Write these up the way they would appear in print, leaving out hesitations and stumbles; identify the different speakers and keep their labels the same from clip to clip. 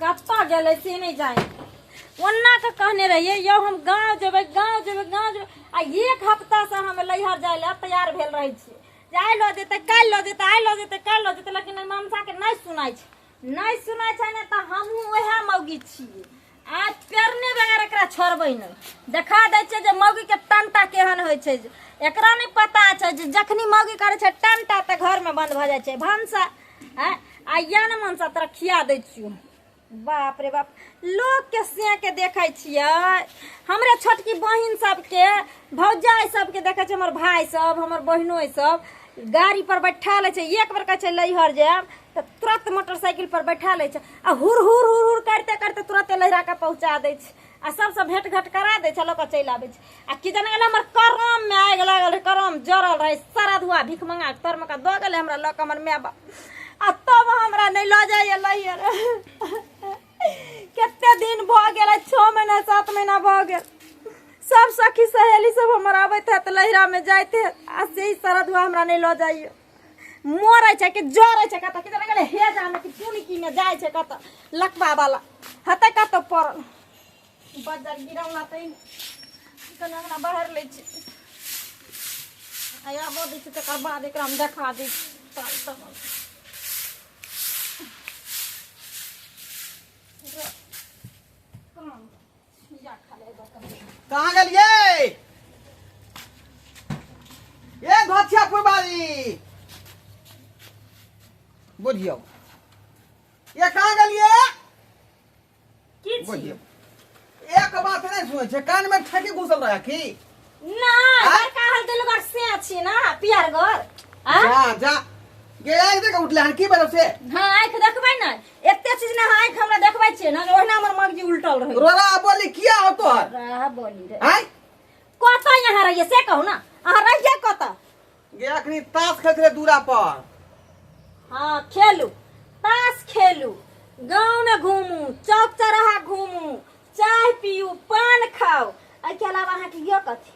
Speaker 1: कतऽ गेलै से नहि जानि। ओन्ना के कहने रहियै यौ हम गाँव जेबै, गाँव जेबै, गाँव जेबै, आ एक हफ्ता से हम लैहर जाय लए तैयार भेल रहै छियै जे आइ लऽ जेतै काल्हि लऽ जेतै, आइ लऽ जेतै काल्हि लऽ जेतै, लेकिन एहि मनसाके नहि सुनाइ छै, नहि सुनाइ छै ने तऽ हमहूँ उएह मौगी छियै। आ पेरने बगैर एकरा छोड़बै नहि। देखा दै छै जे मौगीके टंटा केहन होइ छै। एकरा नहि पता छै जे जखनी मौगी करै छै टंटा तऽ घरमे बन्द भऽ जाइ छै भनसा। आँय आ या ने मनसा तोरा खिया दै छियौ। बाप रे बाप, लोकके सेके देखै छियै, हमरे छोटकी बहिन सबके, भौजाइ सबके देखै छियै, हमर भाय सब, हमर बहिनोइ सब गाड़ी पर बैठा लै छै। एक बेर कहै छै लैहर जायब तऽ तुरत मोटरसाइकिल पर बैठा लै छै आ हुर हुर हुर हुर करिते करिते तुरते लहिरा कऽ पहुँचा दै छै आ सबसँ भेँट घाट करा दै छै, लऽ कऽ चलि आबै छै। आ की जाने गेलै हमर करममे आगि लागल रहै, करम जरल रहै, सारा धुआ भीख मंगा कऽ तरमे कऽ दऽ गेलै हमरा लऽ कऽ हमर माय बाप, आ तब हमरा नहि लऽ जाइए लैहर। कते दिन भऽ गेलै, 6 महीना 7 महीना भऽ गेल। सब सखी सहेली सब हमर आबैत हैत लहिरामे जाइत हैत आ से ही सारा धुआ हमरा नहि लऽ जाइए। मरै छै कि जरै छै कतऽ की जाने गेलै, हे जाने कि कोन की मे जाइ छै कतऽ लकवा वाला हेतै कतऽ पड़ल बजर गिरौना तऽ कनि अंगना बाहर लै छी आ आबऽ दै छी, तकर बाद एकरा हम देखा दै छी। ताल तब
Speaker 2: कहाँ गेलियै ए धोतिया पुरबारी? बुझियौ ये कहाँ गेलियै?
Speaker 1: की छी?
Speaker 2: बुझियौ एक बात नहीं सुनै छै, कान में ठेकी घुसल रहे की?
Speaker 1: ना।
Speaker 2: आँय?
Speaker 1: बड़का हल दिलगर से छी ना पियर घर। आँय?
Speaker 2: जा जा गे आँखि देख उठले हन की बजब से?
Speaker 1: हाँ आँखि देखबै ने एते चीज ने आँखि हमरा देखबै छियै ने ओहिना हमर मगजी उल्टल रहै।
Speaker 2: रोरा बोली किया हो तोहर?
Speaker 1: रह बोली रे।
Speaker 2: आँय?
Speaker 1: कतऽ यहाँ रहियै से कहू ना, अहाँ रहियै कतऽ?
Speaker 2: गे अखनी ताश खेलैत रहे दूरा पर।
Speaker 1: हाँ खेलू ताश खेलू, गाँव में घूमू, चौक चौराहा घूमू, चाय पीऊ, पान खाओ, एहिके अलावा अहाँके यो कथी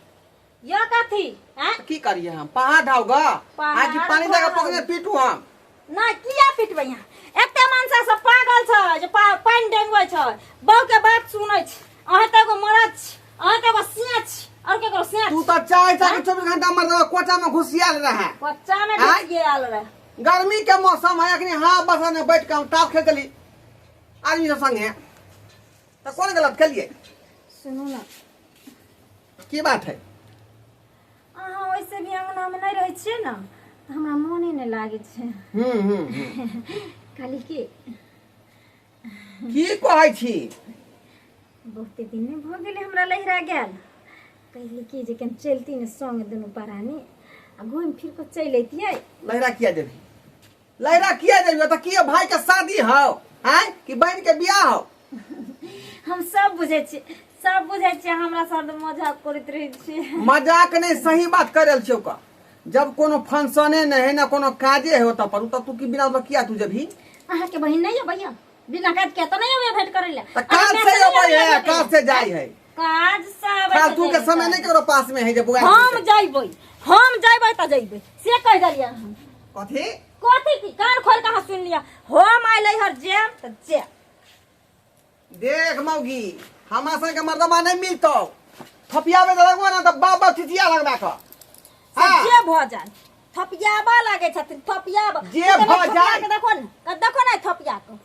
Speaker 1: यो कथी? आँय?
Speaker 2: की करिए हम पहाड़ ढाउ ग?
Speaker 1: पहाड़
Speaker 2: आँय कि पानी दऽ के
Speaker 1: ढाउ।
Speaker 2: पोखरि में पीटू हम?
Speaker 1: नहि किया पिटबै यहाँ? एते मनसा सब पागल छै जे पानि डेंगबै छै, बहू के बात सुनै छै। अहाँ तऽ एगो मरद छी, अहाँ तऽ एगो सियाँ छी, आओर केकरो सियाँ
Speaker 2: तू
Speaker 1: छी?
Speaker 2: तऽ चाय चाय के 24 घंटा मर्दवा कोचा में घुसियाल रहे।
Speaker 1: बच्चा में
Speaker 2: आँय?
Speaker 1: घुसियाल रहे।
Speaker 2: गर्मी के मौसम है, अखनी हाँ बस ने बैठ के हम ताश खेल चली आदमी सब संगे, तऽ कोन गलत खेलिए?
Speaker 1: सुनू ना।
Speaker 2: की बात है?
Speaker 1: अहाँ वैसे भी अंगना में नहीं रहै छियै ने तऽ हमरा मोने नहि लागै छै।
Speaker 2: हम्म हम्म हम्म।
Speaker 1: कहली कि
Speaker 2: की कहै छी?
Speaker 1: बहुते दिन नहि भऽ गेलै हमरा लहिरा गेल, कहली कि जे कनि चलती ने संग दुनू परानी आ घुमि फिर कऽ चलि अयतियै।
Speaker 2: लहिरा किया देबही? लहिरा किया देबही? तऽ की भाई के शादी हौ आँय कि बहन के बियाह हौ?
Speaker 1: हम सब बुझै छियै, सब बुझै छियै, हमरा साथ मजाक करैत रहै छियै।
Speaker 2: मजाक नहीं, सही बात कर रहल छियौ का। जब कोनो फंक्शने नहीं है ना कोनो काजे है ओतऽ पर, तऽ तू की बिना मतलब किया तू जेबही?
Speaker 1: अहाँके बहिन नहि अबैया? बिना काज के तऽ नहि अबैया भेंट करै लए?
Speaker 2: तऽ काज
Speaker 1: अहाँके
Speaker 2: से
Speaker 1: नहि
Speaker 2: अबै
Speaker 1: अबैया
Speaker 2: है,
Speaker 1: भेंट करै
Speaker 2: काज
Speaker 1: लए?
Speaker 2: से जाइ है।
Speaker 1: काज से अबै
Speaker 2: फालतू के समय नहीं केकरो पास में है जे बुआ।
Speaker 1: हम जइबै, हम जइबै तऽ जइबै से कहि देलियै हम।
Speaker 2: कथी?
Speaker 1: कथी की कान खोल के अहाँ सुनि लिअ, हम आइलै हर जेब तऽ जेब।
Speaker 2: देख मौगी, हमरा संग मर्दमा नहीं मिलतो, थपियाबे तऽ लगबो ना तऽ बाप बाप चिचिया लगबा कऽ।
Speaker 1: से
Speaker 2: हाँ।
Speaker 1: जे भऽ जाए थपियाबा लागै छथिन, थपियाबा
Speaker 2: जे
Speaker 1: की
Speaker 2: भऽ
Speaker 1: थपिया
Speaker 2: जाए।
Speaker 1: के देखो ने, देखो ने थपिया के।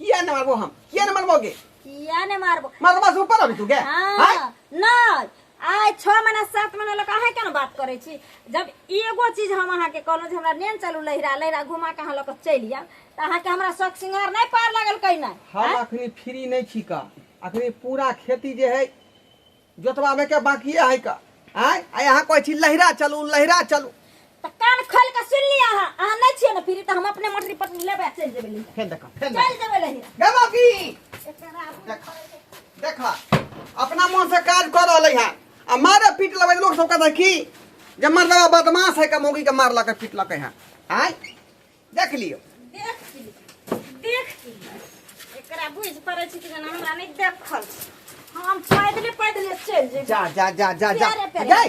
Speaker 2: किया ने मारबो हम? किया ने मारबो गे?
Speaker 1: किया ने मारबो?
Speaker 2: मर्दमा से ऊपर अभी तू गे?
Speaker 1: हाँ,
Speaker 2: हाँ?
Speaker 1: नहीं आइ 6 महीना 7 महीना लग अहाँ केना बात करै छी? जब एगो चीज हम अहाँके कहलहुँ जे हमरा नेन चलू लहिरा, लहिरा घुमा के अहाँ लऽ कऽ चलि आयब तऽ अहाँके हमरा शौक सिंगार नहि पार लागल कहिना।
Speaker 2: हम
Speaker 1: आँय?
Speaker 2: अखनी फ्री नहीं छी का, अखनी पूरा खेती जे है जोतवावे के बाकी है का। आँय आ यहाँ कहै छी लहिरा चलू लहिरा चलू।
Speaker 1: तऽ कान खोलि कऽ सुनि लिअ, अहाँ अहाँ नहि छियै ने फ्री तऽ हम अपने मोटरी पटरी लेबै आ चलि जेबै लहिरा।
Speaker 2: फेर देखा, फेर
Speaker 1: चलि जेबै लहिरा।
Speaker 2: गे बाकी।
Speaker 1: एकरा
Speaker 2: देखा देखा अपना मन से काज कर रहलै है आ मारे पीट लेबै, लोग सब कहता की जे मर्दवा बदमाश है का, मौगी के मारलक पीटलक है। आँय देख लियौ।
Speaker 1: देख की देख की एकरा बुझि पड़ै छै कि जेना हमरा नहि देखल छै। हम पैदले पैदले चलि जेबै।
Speaker 2: जा जा जा जा जा।
Speaker 1: पैरे पैरे।
Speaker 2: गई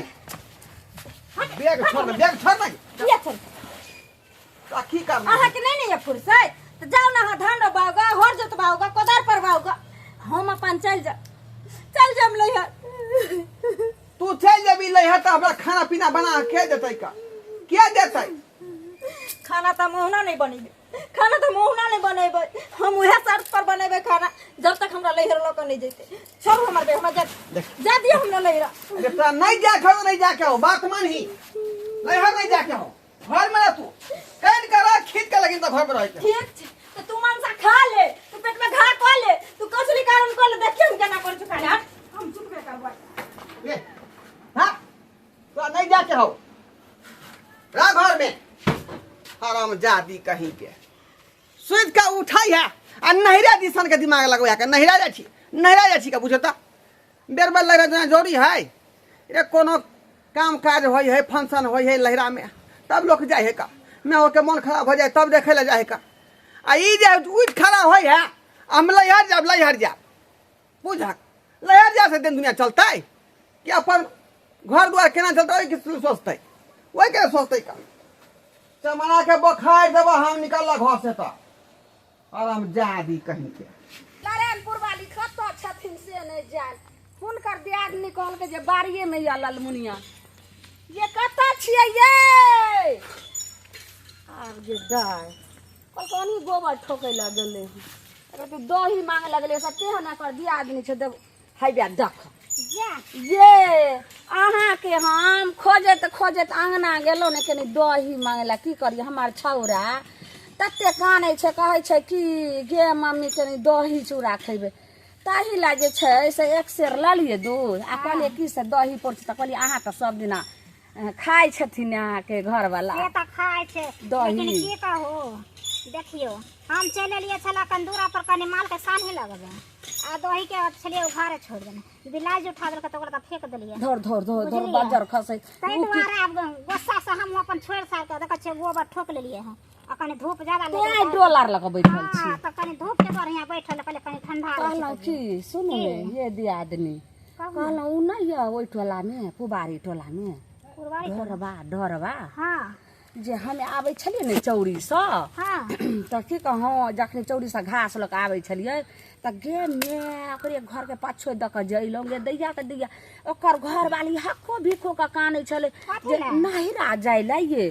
Speaker 2: बैग छोड़ दे, बैग छोड़ दे।
Speaker 1: किया छोड़?
Speaker 2: आ की करना?
Speaker 1: अहाँके नहि ने यऽ फुर्सत तऽ जाउ ने अहाँ धान रोपाओगा, हर जोतबाओगा, कोदार चलि जायब, चलि जायब नैहर।
Speaker 2: तू चलि जेबी लैहर तऽ हमरा खाना पीना बना के देतै का? के देतै?
Speaker 1: खाना तऽ हम ओहुना नहि बनेबै, खाना तऽ हम ओहुना नहि बनेबै। हम उएह शर्त पर बनेबै खाना जब तक हमरा नैहर लऽ कऽ नहि जेतै। छोड़ू हमर बेटा, हमरा जा
Speaker 2: देख।
Speaker 1: जा दियौ हमरा नैहरा।
Speaker 2: अरे तोरा नहीं जाके हो, नहीं जाके हो, बात मानही, नैहर नहीं जाके हो, घर में रह तू। कहीं कर रह, खींच के लगिन तो घर में रह के।
Speaker 1: ठीक छै तऽ तू मनसा खा ले, तू पेट में घा कऽ ले, तू कसली कारण कऽ ले, देखियौ हम केना करै छी खाना। हट, हम चुपके करबै।
Speaker 2: ले हाँ, तोरा नहीं जाके हो, रह घर में। हराम जादी कहीं के सुति के उठै है आ नहिरा दिसन के दिमाग लगबै के नहिरा जाइ छी, नहिरा जाइ छी के बुझौ तऽ बेर बेर लहरा जेना जरूरी है रे। कोनो काम काज होइ है, फंक्शन होइ है लहरा में, तब लोग जाइ है का। मैं के मन खराब हो जाए तब देखे ला जाइ है का। आ ई जे उठि खड़ा होइ है, हम लहर जाब, लहर जाब, बुझक लहर जा से दिन दुनिया चलतै कि अपन घर द्वार केना चलतै, ओहि के सोचतै, ओहि के सोचतै का। चमड़ा के बोखार देबो हम, निकल घर से तऽ और हम जा दी कहीं के।
Speaker 3: नारायणपुर वाली कतऽ छथिन से नहि जान। हुनकर दियादनी कहलकै जे बाड़िएमे यऽ ललमुनिया। ये कतऽ छियै ये? आब जे दाय कहलकै ओनही गोबर ठोकै लए गेलै हँ। कहलकै दही मांगे लगलै से तेहन एकर दियादनी छै। देब हैबे देख ये अहाँके हम खोजैत खोजैत अङ्गना गेलहुँ ने कनि दही मांगे लए। की करियै, हमर छौड़ा तते कानै छै, कहै छै कि गे मम्मी कनि दही चूड़ा खयबै। ताहि लए जे छै से एक सेर लेलियै दूध आ कहलियै की से दही पौरतै। तऽ कहलियै अहाँ तऽ सब दिना खाइ छथिन अहाँके घरवला।
Speaker 4: से तऽ खाइ छै
Speaker 3: दही।
Speaker 4: लेकिन की कहू, देखियौ हम चलि एलियै छलै कनि दूरा पर कनि मालके सानी लगबै आ दही के छलियै घरे छोड़ि देने, बिलाइ जे उठा देलकै तऽ ओकरा तऽ फेंक देलियै।
Speaker 3: धर धर धर धर
Speaker 4: बुझलियै?
Speaker 3: बाजर खसै
Speaker 4: ताहि दुआरे आब गुस्सा से हम अपन छोड़ि छाड़ि कऽ देखै छियै गोबर ठोक लेलियै हँ आ कनि धूप ज्यादा लागि
Speaker 3: तें
Speaker 4: गेल।
Speaker 3: डोलर लऽ कऽ बैठल छी।
Speaker 4: हँ, तऽ कनि धूप के दुआरे यहाँ बैठल, कहलियै कनि ठंडा रहै छै।
Speaker 3: कहलहुँ की सुनू ने ये दियादनी,
Speaker 4: कहू।
Speaker 3: कहलहुँ ओ नहि यऽ ओहि टोलामे, पुबारी टोलामे?
Speaker 4: पुरबारी।
Speaker 3: ढोरबा, ढोरबा।
Speaker 4: हँ।
Speaker 3: जे हम आबै छलियै ने चौरीसँ, तऽ की कहूँ, जखनी चौरीसँ घास लऽ कऽ आबै छलियै तऽ गे my, ओकरे घरके पाछू दऽ कऽ जे अयलहुँ गे दैया के दैया, ओकर घरवाली हक्को भिक्को कऽ कानै छलै
Speaker 4: कथी
Speaker 3: जे
Speaker 4: लए?
Speaker 3: नहिरा जाइ लए। ये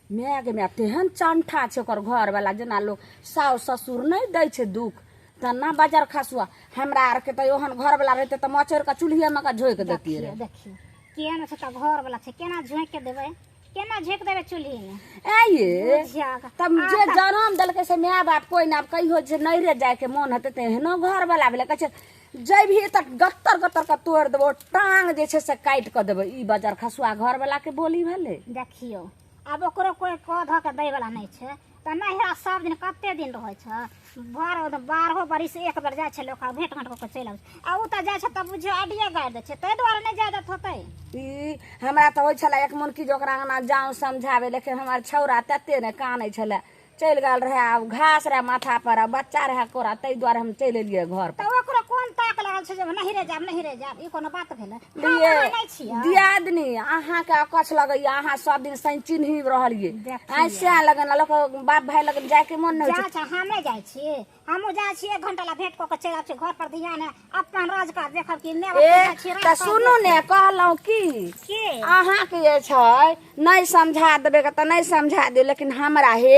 Speaker 3: my गे my, तेहन चंठा छै ओकर घरवाला, जेना लोक साउस ससुर नहि दै छै दुख तेना बाजार खसुआ। हमरा आरके तऽ ओहन घरवला रहितै तऽ मचोड़ि कऽ चूल्हिएमे कऽ झोंकि दैतियै
Speaker 4: देखियौ
Speaker 3: रहए।
Speaker 4: देखियौ केहन छै तऽ घरवला छै, केना झोंकि के देबै, केना झोंकि देबै चूल्हीमे?
Speaker 3: ऐ ये
Speaker 4: बुझियक।
Speaker 3: तब जे जनम देलकै से माय बाप कोइ ने। आब कहियो जे नैहरे जायके मोन हेतै तऽ एहनो घरवला भेलै, कहै छै जैबही तऽ गत्तर गत्तर कऽ तोड़ि देबौ, टांग जे छै से काटि कऽ देबै। ई बजर खसुआ घरवलाके बोली भेलै।
Speaker 4: देखियौ आब ओकरो कोइ कऽ धऽ के दैवला नहि छै तऽ नैहरा सब दिन कते दिन रहै छै? बारह बारहो बरिस एक बेर जाइ छै लोक आ भेंट घाँट कऽ के चलि आबै छै। आ ओ तऽ जाइ छै तऽ बुझियौ अडिये गाड़ि दै छै, ताहि दुआरे नहि जाय दैत होतै।
Speaker 3: ई हमरा तऽ होइ छलै एक मोन कि जे ओकरा अंगना जाउ समझाबै, लेकिन हमर छौड़ा तते ने कानै छलै, चलि गेल रहै। आब घास रहै माथा पर आ बच्चा रहै कोरा, ताहि दुआरे हम चलि एलियै घर पर।
Speaker 4: तऽ ओकरो कोन ताक लागल छै जे नहिरे जायब, नहिरे जायब? ई कोनो बात भेलै? हम
Speaker 3: लिए
Speaker 4: अहाँ नहि छियै।
Speaker 3: दियादनी, अहाँके अकछ लगैया, अहाँ सब दिन सैन चिन्ही रहलियै।
Speaker 4: देखियै।
Speaker 3: आइ सएह लगन लोक बाप भाय लगन जायके मन नहि होइ
Speaker 4: जाइ छै, हम नहि जाइ छी। हमहूँ जाइ छी एक घंटा ला भेंट कऽ के चलि आबै छी। घर पर ध्यान है अपन राज काज देखब कि माय बाप
Speaker 3: छै। ए
Speaker 4: देखै छी
Speaker 3: तऽ
Speaker 4: राज काज
Speaker 3: सुनू ने, कहलहुँ की
Speaker 4: की
Speaker 3: अहाँके जे छै नहि समझा देबै तऽ नहि समझा दियौ, लेकिन हमरा हे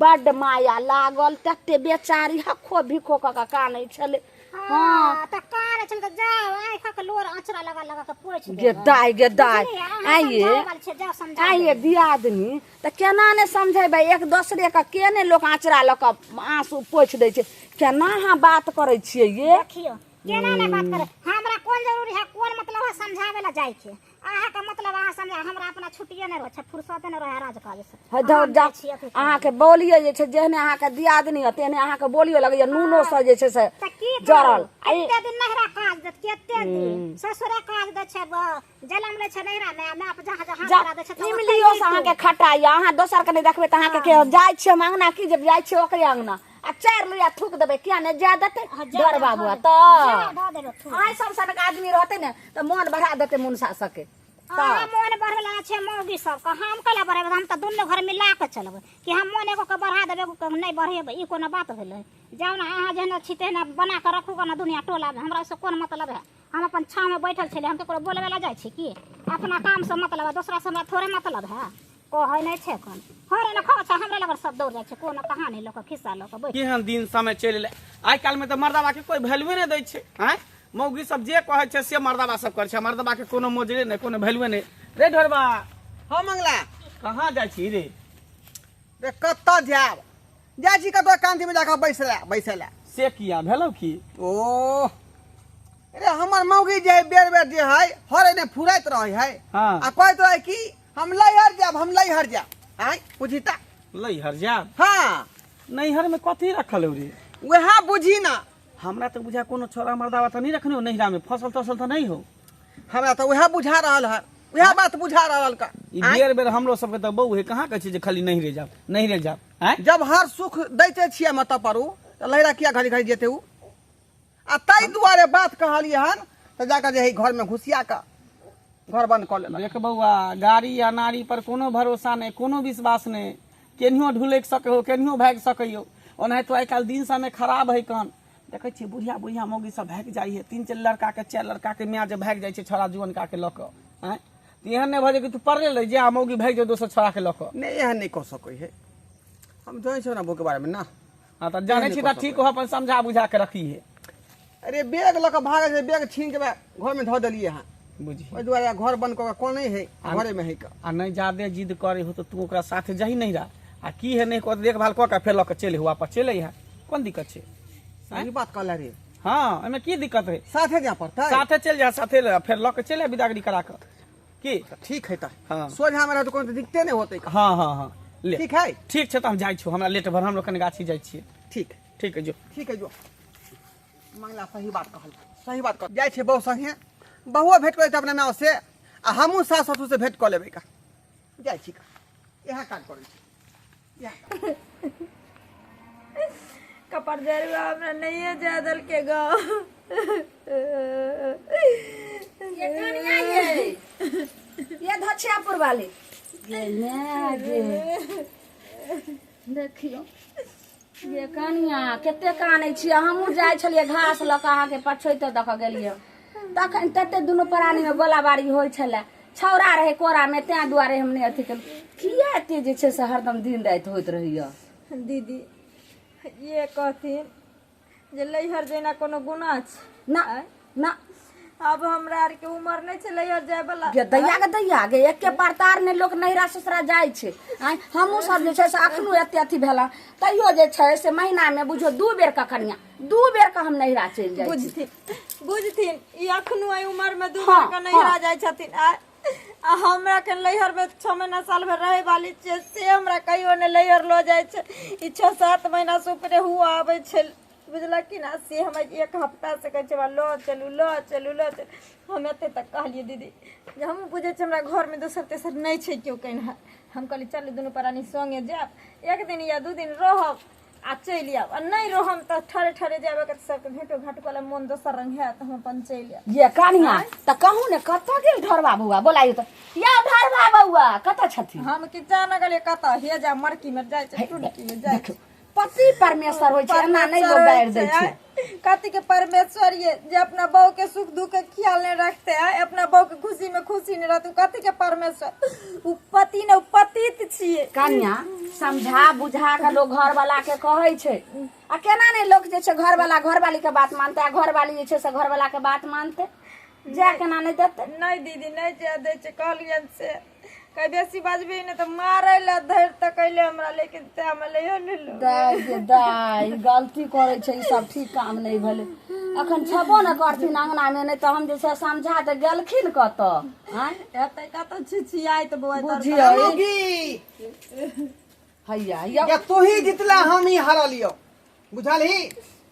Speaker 3: बड्ड माया लागल, तते बेचारी हक्को भिक्खो कऽ कऽ कानै छलै।
Speaker 4: हँ तऽ कानै छलै तऽ जाउ आँखिक लोर अँचरा लगा लगा के पोछि
Speaker 3: गे
Speaker 4: देबै।
Speaker 3: दाय गे दाय।
Speaker 4: बुझलियै? अहाँ
Speaker 3: आइये
Speaker 4: समझाबै छियै, जाउ समझा
Speaker 3: आइये
Speaker 4: देबै।
Speaker 3: दियादनी, तऽ केना नहि समझेबै? एक दोसरेके के नहि लोक आँचरा लऽ कऽ आँसू पोछि दै छै? केना अहाँ बात करै छियै ये?
Speaker 4: देखियौ केना नहि बात करे। हमरा कोन जरूरी है, कोन मतलब है समझाबै लए जाइके? अहाँके मतलब अहाँ समझा, हमरा अपना छुट्टिए नहि रहै छै, फुर्सते नहि रहै राज काज से।
Speaker 3: है धर
Speaker 4: हम
Speaker 3: जा
Speaker 4: जाइ छी अथी करऽ।
Speaker 3: अहाँके बोलिए जे छै, जेहने अहाँके दियादनी है तेहने अहाँके बोलियो लगैया नूनो से जे छै से
Speaker 4: तऽ की करू?
Speaker 3: जरल आ ई-
Speaker 4: कते दिन नहिरा काज देत, कते दिन ससुरे काज दै छै, जनम लै छै नैहरा मे, माय बाप जहाँ जहाँ
Speaker 3: जा
Speaker 4: करा दै छै तऽ ओतै
Speaker 3: इमलियो से
Speaker 4: जैतौ।
Speaker 3: अहाँके खटाइया, अहाँ दोसर के नहि देखबै तऽ अहाँके के जाइ छियै हम अंगना की जब जाइ छियै ओकरे अंगना आ चारि लोहिया थूक देबै, किया नहि जाय देतै?
Speaker 4: हाँ, जा
Speaker 3: डर
Speaker 4: दे,
Speaker 3: बाबू
Speaker 4: धऽ
Speaker 3: तऽ
Speaker 4: जा, धऽ देबै थूक।
Speaker 3: अहाँ सब सनक आदमी रहतै ने तऽ मोन बढ़ा देतै मुनसा सबके।
Speaker 4: अहाँ मोन बढ़े लगा छै मौगी सबके, हम कैला बढ़ेबै? हम तऽ दुनू घर मिला कऽ चलबै कि हम मोन एगो के बढ़ा देबै, एगो के नहि बढ़ेबै? ई कोनो बात भेलै? जाउ ने, अहाँ जेहन छी तेहन बना कऽ रखू गऽ ने दुनिया टोलामे, हमरा ओहिसँ कोन मतलब है? हम अपन छाँहमे बैठल छलियै, हम ककरो बोलबै लए जाइ छी की? अपना कामसँ मतलब है, दोसरासँ हमरा थोड़े मतलब है। कहै नहि छै कोन हरे ने खाओ छै, हमरा लग सब दौड़ जाइ छै, कोनो कहानी लऽ कऽ खिस्सा लऽ कऽ बैठ।
Speaker 5: केहन दिन समय चलि एलै, आइ काल्हिमे तऽ मर्दाबाके कोइ वैल्यूए नहि दै छै। आँय, मौगी सब जे कहै छै से मर्दाबा सब करै छै, मर्दाबाके कोनो मोजरे नहि, कोनो वैल्यूए नहि। रे ढोरबा।
Speaker 2: हाँ मंगला।
Speaker 5: कहाँ जाइ छी रे?
Speaker 2: रे कतऽ जायब, जाइ छी कतऽ कान्तिमे जाकऽ बैसला बैसला।
Speaker 5: से किया भेलौ की?
Speaker 2: ओह रे, हमर मौगी जे है बेर बेर जे है हरे ने फुराइत रहै है।
Speaker 5: हाँ।
Speaker 2: आ कहैत रहै कि हम लैहर जायब, हम लैहर जायब। आँय बुझी तऽ।
Speaker 5: लैहर जायब?
Speaker 2: हाँ।
Speaker 5: नैहर में कथी रखल हो रे?
Speaker 2: वएह बुझी ना।
Speaker 5: हमरा तऽ बुझा कोनो छोरा मर्दावा तऽ नहीं रखने हो नैहरा में, फसल तसल तऽ नहीं हो?
Speaker 2: हमरा तऽ वएह बुझा रहल है, वएह बात बुझा रहल का।
Speaker 5: ई बेर बेर हमरो सबके तऽ बहू है, कहाँ कहै छै जे खाली नैहरे जाब नैहरे जाब? आँय,
Speaker 2: जब हर सुख दैते छियै मत पर उ तऽ लैहरा किया घड़ी घड़ी जेते उ? आ ताहि दुआरे बात कहलियै हन तऽ जाकऽ जे है घर में घुसिया कऽ घर बंद कऽ लेलक।
Speaker 5: देख बौआ, गाड़ी आ नारी पर कोनो भरोसा नहि, कोनो विश्वास नहि, केनियो ढुलकि सकै हो, केनियो भागि सकैयो। ओनाहितो आइ काल्हि दिन समय खराब है कन, देखै छियै बुढ़िया बुढ़िया मौगी सब भागि जाइ है, 3 4 लड़का के 4 लड़का के माय जे भागि जाइ छै छोड़ा जुअनका के लऽ कऽ। आँय, तऽ एहन नहि भऽ जाय कि तू पड़ले रहि जा आ मौगी भागि जाय दोसर छोड़ा के लऽ कऽ।
Speaker 2: नहि, एहन नहि कऽ सकै है, हम जानै छियै ने बहू के बारे में ना।
Speaker 5: हाँ तऽ जानै छी तऽ ठीक हो, अपन समझा बुझा के रखी है।
Speaker 2: अरे बैग लऽ कऽ भागल छै, बैग छीन के घर में धऽ देलियै हँ।
Speaker 5: बुझी
Speaker 2: ओहि दुआरे घर बंद कऽ के कोन नहि है, घरे में है।
Speaker 5: आ नहि जादे जिद करे हो तऽ तू ओकरा साथे जाही नहीं रहा, आ की है नहीं कऽ देखभाल कऽ के फेर लऽ के चलि वापस चलि अइहे, कोन दिक्कत छै?
Speaker 2: सही बात कहले रे।
Speaker 5: हाँ, एहिमे की दिक्कत है?
Speaker 2: साथे जाय पड़तै।
Speaker 5: साथे चलि जा, साथे ले, फेर लऽ के चलि आ बिदागरी करा कऽ की।
Speaker 2: ठीक है तऽ।
Speaker 5: हाँ।
Speaker 2: सोझा में रहत कोनो दिक्कते नहि होतै।
Speaker 5: हाँ हाँ हाँ, ले।
Speaker 2: ठीक है।
Speaker 5: ठीक छै तऽ हम जाइ छी, हमरा लेट भर, हम लोग गाछी जाइ छियै।
Speaker 2: ठीक।
Speaker 5: ठीक है जो।
Speaker 2: ठीक है जो। मंगला सही बात कहल, सही बात कहल। जाइ छै बहू संगे, बहुओ भेंट कऽ लेतै अपना माय से, आ हमहूँ सास ससुर से भेंट कऽ लेबै का। जाइ छी का, इएह काज करै छी। इएह काज।
Speaker 1: कपड़ जरुआ हमरा नहिए जाय देलकै गाँव।
Speaker 3: ये कनिया ये ये धछियापुर वाली ये ने गे, देखियो ये कनिया कते कानै छियै। हमहूँ जाइ छलियै घास लऽ कऽ अहाँके पछोइतो दऽ कऽ गेलियै, तखन तते दुनू प्राणीमे गोलाबारी होइ छलै, छौड़ा रहै कोरामे, तें दुआरे हम नहि अथी केलहुँ। किया एते जे छै से हरदम दिन राति होइत रहैया?
Speaker 1: दीदी ये कहथिन जे लैहर जेना कोनो गुना छै?
Speaker 3: ना ना।
Speaker 1: अब हमरा आर के उमर नहीं छै लैहर जाय वाला।
Speaker 3: गे दैया गे दैया गे, एके परतार ने लोक नैहरा ससुरा जाइ छै। आँय, हमहूँ सब जे छै से अखनो एते अथी भेल, तैयो जे छै से महीना में बुझो 2 बेर के कनिया, 2 बेर के हम नैहरा चलि जाइ छी।
Speaker 1: बुझथिन बुझथिन, ई अखनो एहि उमर में 2
Speaker 3: हाँ,
Speaker 1: बेर के नैहरा
Speaker 3: हाँ।
Speaker 1: जाइ छथिन। आ हमरा के नैहर में 6 महीना साल भर रहे वाली छियै, से हमरा कहियो ने नैहर लऽ जाइ छै। ई 6-7 महीना से ऊपरे हुआ आबै छै, बुझलक कि ना? से हम 1 हफ्ता से कहै छै हमरा लऽ चलू लऽ चलू लऽ चलू। हम एते तक कहलियै दीदी जे हमहूँ बुझै छियै हमरा घरमे दोसर तेसर नहि छै केओ कनिहार। हम कहलियै चलू दुनू प्राणी सङ्गे जायब, 1 दिन या 2 दिन रहब आ चलि आयब, आ नहि रहब तऽ ठरे ठरे जायब तऽ सबके भेंटो घाट कऽ मोन दोसर रंग हैत, हम अपन चलि आयब।
Speaker 3: ये कनिया तऽ कहू ने कतऽ गेल ढोरबा बौआ? बोलाइयो तऽ। या ढोरबा बौआ कतऽ छथिन?
Speaker 1: हम कि जान गेलियै कतऽ, हे जा मरकी मे जाइ छै, टुनकी मे जाइ छै।
Speaker 3: पति परमेश्वर होइ छै, एना नहि लोक गारि दै छै।
Speaker 1: कथी के परमेश्वर ये जे अपना बहू के सुख दुख के ख्याल नहीं रखते है, अपना बहू के खुशी में खुशी नहीं रहते, कथी के परमेश्वर? उ पति ने उ पतित छिए।
Speaker 3: कनिया समझा बुझा के लोग घर वाला के कहै छै, आ केना नहि लोक जे छै घर वाला घरवाली के बात मानतै, आ घरवाली जे छै से घर वाला के बात मानतै? जाय केना नहि देतै?
Speaker 1: नहीं दीदी नहीं जाय दै छै, कहलियनि से कहीं बेसी बाजबी नहि तऽ मारै लए धरि तकैले हमरा, लेकिन तैं हम लैयो नहि लो।
Speaker 3: दाइ गे दाइ, गलती करै छै ई सब, ठीक काम नहि भेलै। अखन छेबो ने करथिन अंगना मे, नहि तऽ हम जे छै समझा तऽ गेलखिन कतऽ? आँय
Speaker 1: हेतै कतऽ छिछियाइत बौआ।
Speaker 3: बुझियौ
Speaker 2: मौगी
Speaker 3: हैया यौ।
Speaker 2: या तू ही जितला, हम ही हारलियौ, बुझलही?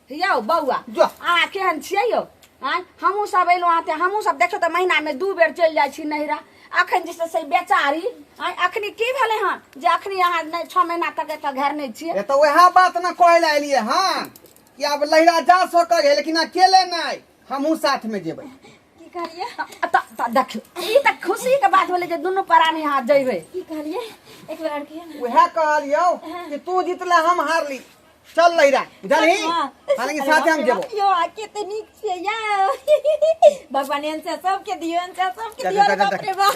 Speaker 3: यौ बौआ
Speaker 2: जो।
Speaker 3: अहाँ केहन छियै यौ? आँय, हमहूँ सब एलहुँ अहाँ तऽ हमहूँ सब देखियौ तऽ महीना मे 2 बेर चलि जाइ छी नैहरा। अखन जे छै से बेचारी, आँय, अखनी की भेलै हँ जे अखनी अहाँ नहि 6 महीना तक एतऽ घर नहि छियै?
Speaker 2: ए तऽ वएह बात ने कहै लए एलियै हँ कि आब लहिरा जा सकै है, लेकिन अकेले नहि, हमहूँ साथ में जेबै।
Speaker 1: की कहलियै?
Speaker 3: तऽ देखियौ, ई तऽ खुशी के बात भेलै जे दुनू प्राणी अहाँ जइबै।
Speaker 1: की कहलियै, एक बेर आर कहियौ ने।
Speaker 2: उएह कहलियौ कि तू जीतला, हम हारली, चल लहिरा, बुझलही? हालांकि साथे हम जेबो।
Speaker 1: यौ, आ कते नीक छियै यौ। भगवान एहन से सबके दियौ, एहन से सबके
Speaker 2: देख,
Speaker 1: दियौ।
Speaker 2: देख,
Speaker 1: बाप
Speaker 2: देख,
Speaker 1: रे बाप,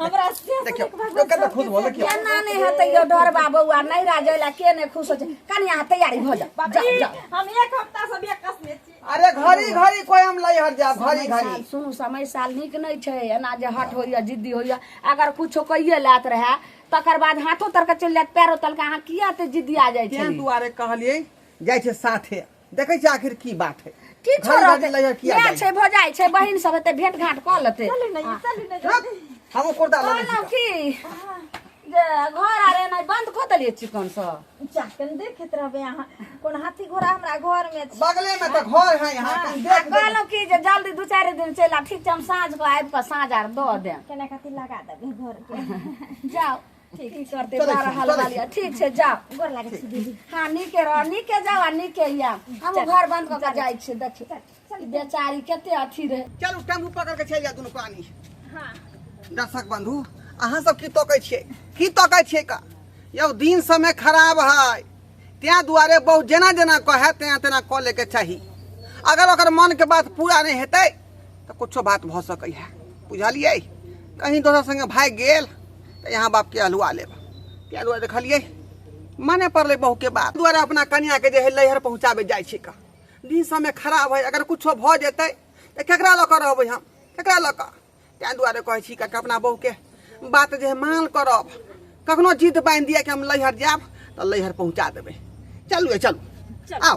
Speaker 1: हमरा से
Speaker 2: देखियौ,
Speaker 1: नीक भगवान
Speaker 2: कते
Speaker 1: सबके
Speaker 2: खुश भऽ देखियौ।
Speaker 3: केना नहि हेतै यौ डरबा बौआ, नैहरा जाय लए के नहि खुश होइ छै? कनि अहाँ तैयारी भऽ जाउ,
Speaker 1: बाप
Speaker 3: जाउ
Speaker 1: रे,
Speaker 3: जाउ।
Speaker 1: हम एक हफ्ता से बेकस में छी।
Speaker 2: अरे घड़ी घड़ी कोई हम लैहर जाब घड़ी
Speaker 3: समय साल
Speaker 2: घड़ी।
Speaker 3: सुनू, समय साल नीक नहि छै। एना जे हट होइए, जिद्दी होइए, अगर कुछो कहिए लैत रहए तकर बाद हाथो तर के चलि जायत, पैरो तलके। अहाँ किया एते जिद्दिया जाइ
Speaker 2: तें
Speaker 3: छी?
Speaker 2: दुआरे कहलियै जाइ छै साथे, देखै छियै आखिर की बात है।
Speaker 3: किछो
Speaker 2: घड़ी
Speaker 3: रहतै
Speaker 2: घड़ी लैहर किया
Speaker 3: इएह
Speaker 2: जाइ?
Speaker 3: छै, भऽ जाइ छै, बहिन सब हेतै, भेंट घाट कऽ लेतै।
Speaker 1: चलू ने, चलू ने।
Speaker 2: हट, हमहूँ कुर्ता लऽ लै छी।
Speaker 3: कहलहुँ की जे घर आर एनाइ बंद कऽ देलियै चिकन सँ?
Speaker 1: चाकन देखैत रहबै अहाँ, कोन हाथी घोड़ा हमरा घर में छै?
Speaker 2: बगले में तऽ घर है यहाँ, कनि देख देबै।
Speaker 3: कहलहुँ की जे जल्दी 2-4 दिन चलि आउ। ठीक छै, हम साँझ कऽ आबि कऽ साँझ आर दऽ देब।
Speaker 1: केना कथी लगा देबै घर के।
Speaker 3: जाउ, की करतै?
Speaker 2: चलै
Speaker 3: बड़ा
Speaker 2: छी,
Speaker 3: हलवाल
Speaker 2: चलै
Speaker 3: यऽ। ठीक छै, जाउ।
Speaker 1: गोर लागै छी दीदी।
Speaker 3: हँ, नीके रह, नीके जाउ आ नीके आयब। हम घर बंद कऽ के जाइ छियै। देखियौ, ई बेचारी कते अथी रहै।
Speaker 2: चलू, टेम्पू पकड़ के चलि जाउ दुनू प्राणी।
Speaker 1: हाँ।
Speaker 2: दर्शक बंधु, अहाँ सब की तकै छियै, की तकै छियै का यौ? दिन समय खराब है, तें दुआरे बहुत जेना जेना कहै तेना तेना कऽ लैके चाही। अगर ओकर मनके बात पूरा नहि हेतै तऽ कुछो बात भऽ सकै है, बुझलियै? कहीं दोसर संगे भागि गेल तऽ यहाँ बापके हलुआ लेब। तें दुआरे देखलियै माने पड़लै बहुके बात दुआरे अपना कनियाके जे है लैहर पहुँचाबै जाइ छी का। दिन समय खराब है, अगर कुछो भऽ जेतै तऽ केकरा लऽ कऽ रहबै हम, केकरा लऽ कऽ? तें दुआरे कहै छी काका, अपना बहुके बात जे है मान करब। कखनो जिद बान्हि दिअ कि हम लैहर जायब तऽ लैहर पहुँचा देबै। चलू, चलू, आउ।